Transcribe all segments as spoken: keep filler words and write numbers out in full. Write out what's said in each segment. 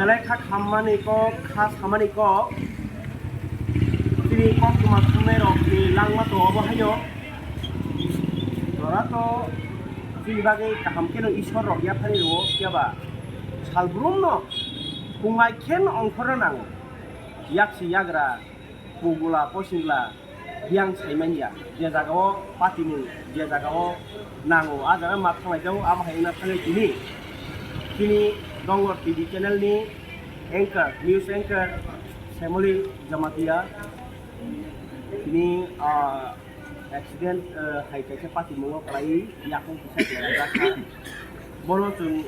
Lekha khammani kok, kha samani kok, chini koktwma thumnairokni langma tongo obo haino. Jora to chini bagwi kaham kheno Iswar rok yaphari rwo, phiya ba salbrumno khungai khen ongkhorna nango. Yaksi yagra, pugula, posingla, biyang saimanya, je jagao patimung, je jagao nango, a jaga ma thanglai jago, amo hai wngna thangwi tini, tini Dongor T V channel ni anchor, news anchor, Semoli Jamatia, tini, ah, accident, ah, hai kaisa patimungo kwlaiwi yakung kisa berajak kha. Bono chwng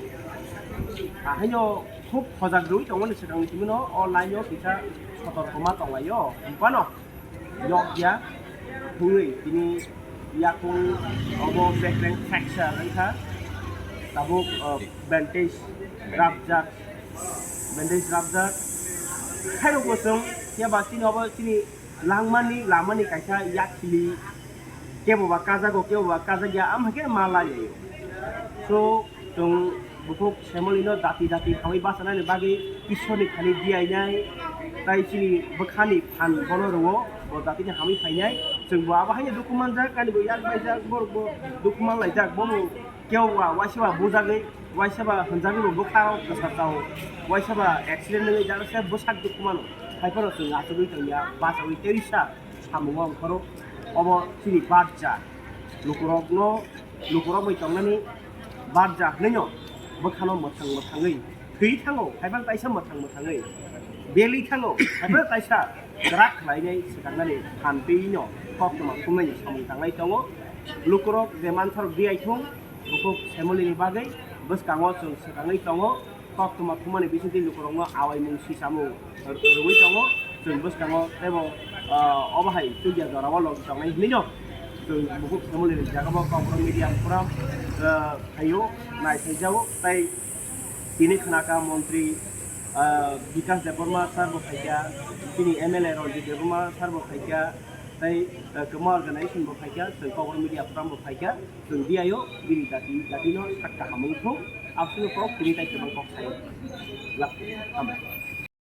ahaino khub hojak rwi tongmani swkangni simi no o line o kisa sotorkoma tonglaio, phano yok ya, thungwi tini yakung obo bekreng fracture wngkha, tabuk, ah, bandage rapjak, bandage rapjak, khairokbo chwng phiya ba chini obo chini langmani, lamani kaisa yakhili, kebo ba kajago, kebo ba kajakya, am hai khe ma lai lai. So, chwng bukhuk Semolino dati dati hamwi bachanani bagwi Ishwarni thani diyainai, tai chini bwkhani phan bono rwo, bo datini hamwi phainai, chwngbo abo haino dukhu manjak, kanibo yak baijak, borokbo dukhu manlaijak, bono kebo ba waisa ba bujagwi, waisa ba hwnjagwi bo bwkha rok kwsa chao, waisa ba accident wngwi jagasa bwsak dukhu mano, hai phano chwng achugwi tongya, bachawi teisa samungo ongkhoro, obo chini barja, lukurokno, lukurok bai tongnani barja hwnwino bwkhano mwthang mwthangwi thwi thango, hai phano taisa mwthang mwthangwi belwi thango, hai phano taisa kwrak khlainai swkaknani phan twi no koktwma thumnaini samung tanglai tongo. Lukurok je manthorok di aithung, bukhuk Semolini bagwi bwskango chwng swkangwi tongo. Koktwma thumani bisingtwi lukurokno awaimung sisamung rwui tongo. Chwng bwskango teibo, ah, obo hai chukya jorao logi tongnai hinwi no chwng bukhuk Semolini jagao kokborok media forum, ah, phaio, naithaijago. Tei tini khnaka montri, ah, Bikas Debbarma sir bo phaikha, chini M L A Ranjit Debbarma sir bo phaikha, tei, ah, kwma organization bo phaikha, chwng kokborok media forum bo phaikha. Chwng diyaio bini dati, datino sak kaham wngthung, absino kok tini tai kwbang kok sai lak tamo.